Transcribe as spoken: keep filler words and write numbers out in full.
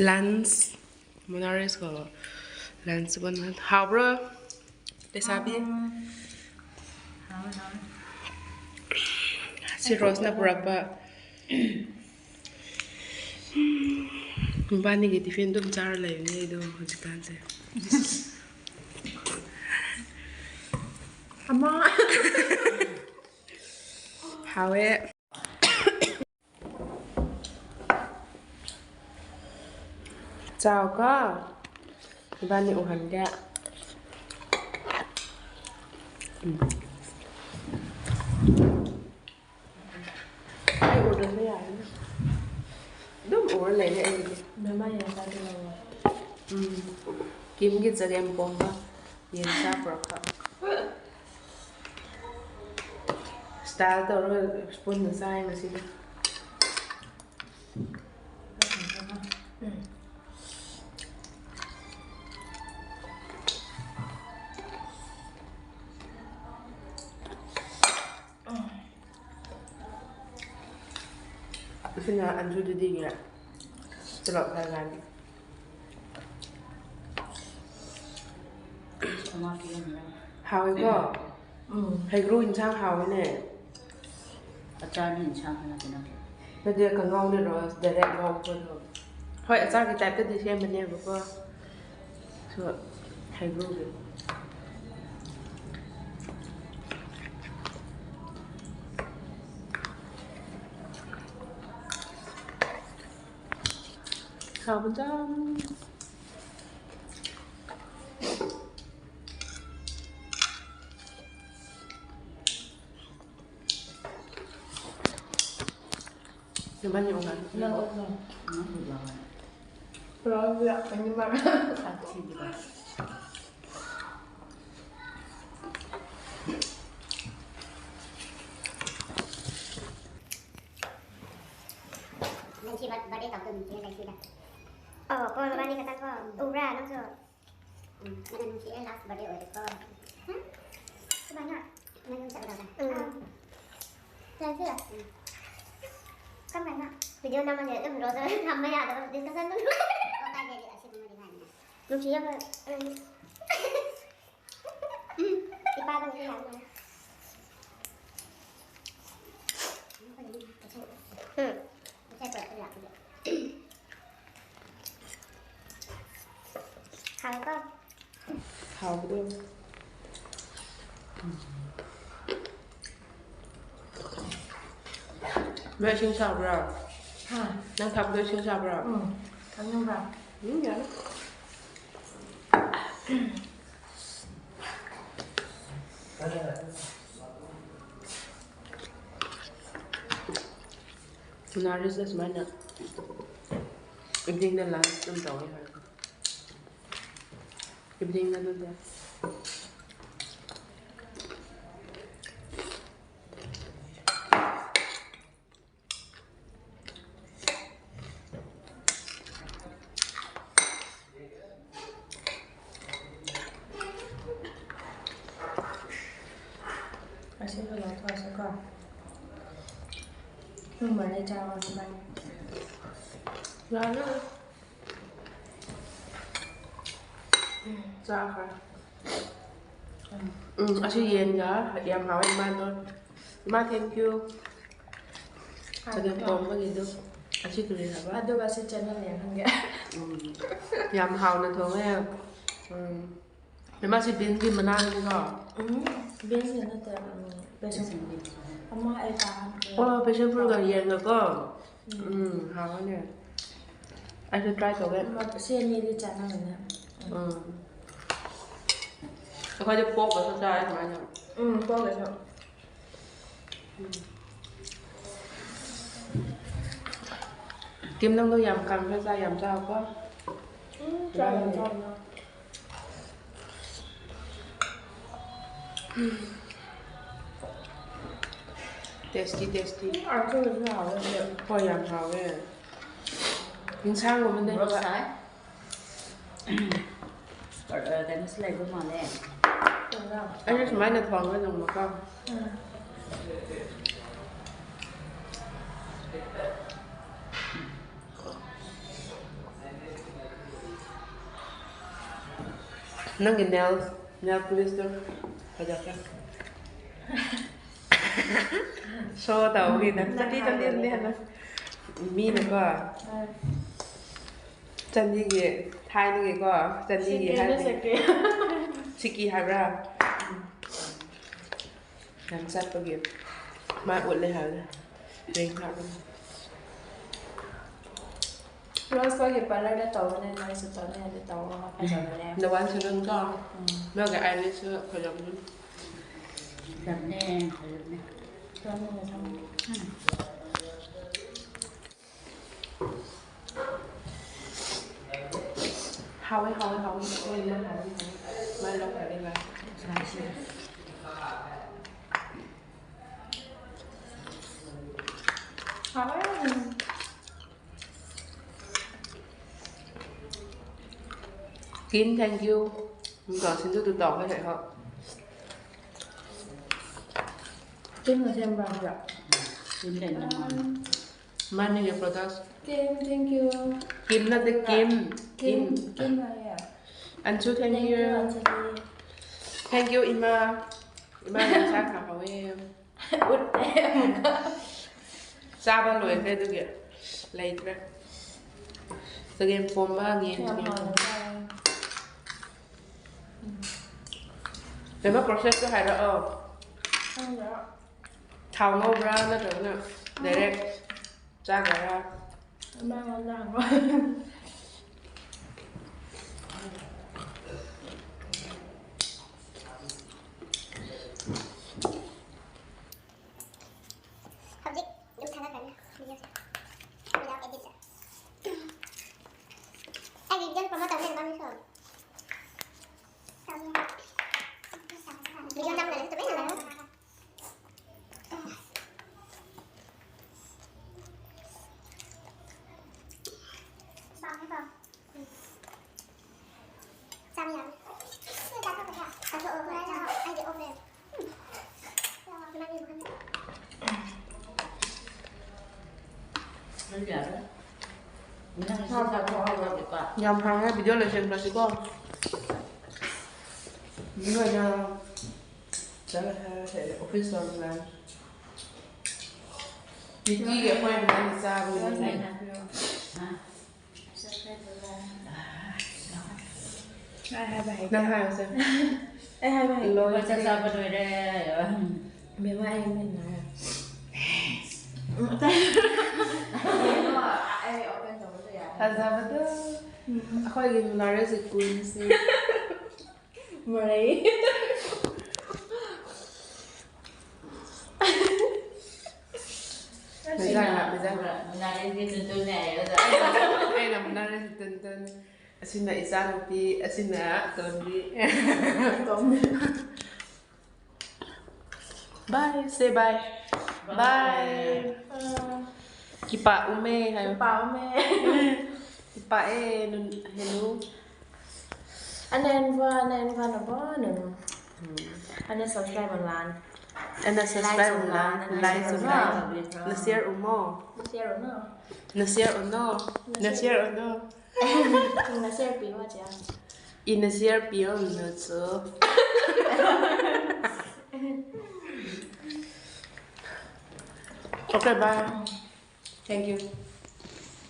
Lunch. Monaris ko lunch bun. How, bro? Lesabi. Si Rose na purak ba. Bani ki tiffin dum char lai ni do hujkan se. Ama. How e. Chao ka. Bani uhan ke. Ai order na ya. Dum order lai na ai. Mama ya ta de. Kim ki jagem pom ba. Yen sa purak ka. Style tawra spoon na sa ngasina. Sina anju didi nge. Chalok hai gan. How ko? Hei gru insang how ne. Achar ni insang na tina. Na dia kangau ne ro direct ngau ko do. Hoi, achar ki type ta di se mane ko. So, hei gru de. How bun jam. Naman yung ulan. Lang ulan. Pero wala pa naman. Ati di ba? Nang si birthday tau tu nang si nang si da. Oh, ko naman ni kata ko. Ubra nang so. Nang nang si last birthday oi ko. Huh? Kumana. Nang nang sa da. Nang si. Kam na. Video naman ni um ro sa. Kam na ya da discussion tu. Ko ka de asi mo di na. Nang si ya. Ipa bang si ya. Hmm. How ko? How ko? Mei sing sa bra. Ha. Nang thap doi sing sa bra. Hmm. Thap nang bra. Hmm, ya. Naris das mana. Evening na lunch tum tau hai. Evening na dun da. Asi ko la thua sa ko. Nung ma le cha wa sa bai. La na. Cha ka. Um, asi yen ga, yam hao ima no. Ima, thank you. Chagam pom ba gi do. Asi kuri haba. Adu ga si channel yang hang ga. Um. Yam hao na thong e. Um. Mema si beans ki mana ni ko. Um, beans ni na te, um, besan. Ama ai ta. Oh, passion fruit ga yen ga ko. Um, hao ne. I should try to get. Ama si ni di chana na. Um. Akhoi de pork ga sa cha ai mana. Um, pork ga sa. Kim nang tu yam kang sa cha yam cha ko. Um, cha yam cha na. Tasty, tasty. Hoi, yam hao e. Insang ko man de. Roast hai. Kar, eh, kani slai ko ma le. Ai ni sumai na thong na nung ma ka. Hmm. Nang ki nails, nail polish tu. Fazak ka. Show tau ki na. Chandi, chandi, chandi hana. Mi na ko. Chandi ki, thai ni ki ko. Chandi ki hai ni. Siki hai bra. Nang chat pa ki. Mai ut le hai le. Ring ha. Rose ko ki parlour da tau ne, nai su tau ne, da tau, a, pa tau ne. The one salon ko. Mm. Nang ka eyelash su pa tau ne. Tau ne, tau ne. Tau ne, tau ne. Hao e, hao e, hao e. Oi, nang hao e, hao e. Mai lou hao e, mai. Hao e. Kim, thank you. Nang ka sin tu tu tau hai hai ho. Kim na sem bam ja. Kim thank you. Mani ke products. Kim, thank you. Kim na de Kim. Kim, Kim. Kim na ya. Anchu, thank you. Thank you, Anjali. Thank you, Ima. Ima nang sa kha hao e. Ut e. Chaba loi kre tu ke. Lei kre. Second form ba nge. Ya, tu ke. Hao na. Kena process tu hai ra o. Hai ra. Thau ngou bra na tu na. Direct. Chak ra. Ama ngam na ngam. Hꯧzik, dum sana kan na, video sa. Without edit sa. Ai, video promote tau na bam ni so. Video nam na tu na. Yam hang e, video le seng plastic ko. Video na. Chal hai, office lo na. Vicky ke appointment sa ru ni. Ai hai bai. Nang hai sa. Ai hai bai. Lo. Sa sa pa doi re. Me bai me na. Ai open tau sa ya. Sa sa pa tu. Akhoi ki nare si kun si. Marai. Mezai na, mezai na. Mezai na, mezai na. Ai na, mezai na, tun tun. Asina icha nupi, asina tonbi. Bye, say bye. Bye. Bye. Kipa ume, hai. Kipa ume. Kipa e, nun, hello. Anen va, anen va na ba nun. Hmm. Anen subscribe lan. Anen subscribe lan, like lan. Na share umo. Na share uno. Na share uno. Na share uno. Na share pi wa cha. I na share pi o na chu. Okay, bye. Thank you.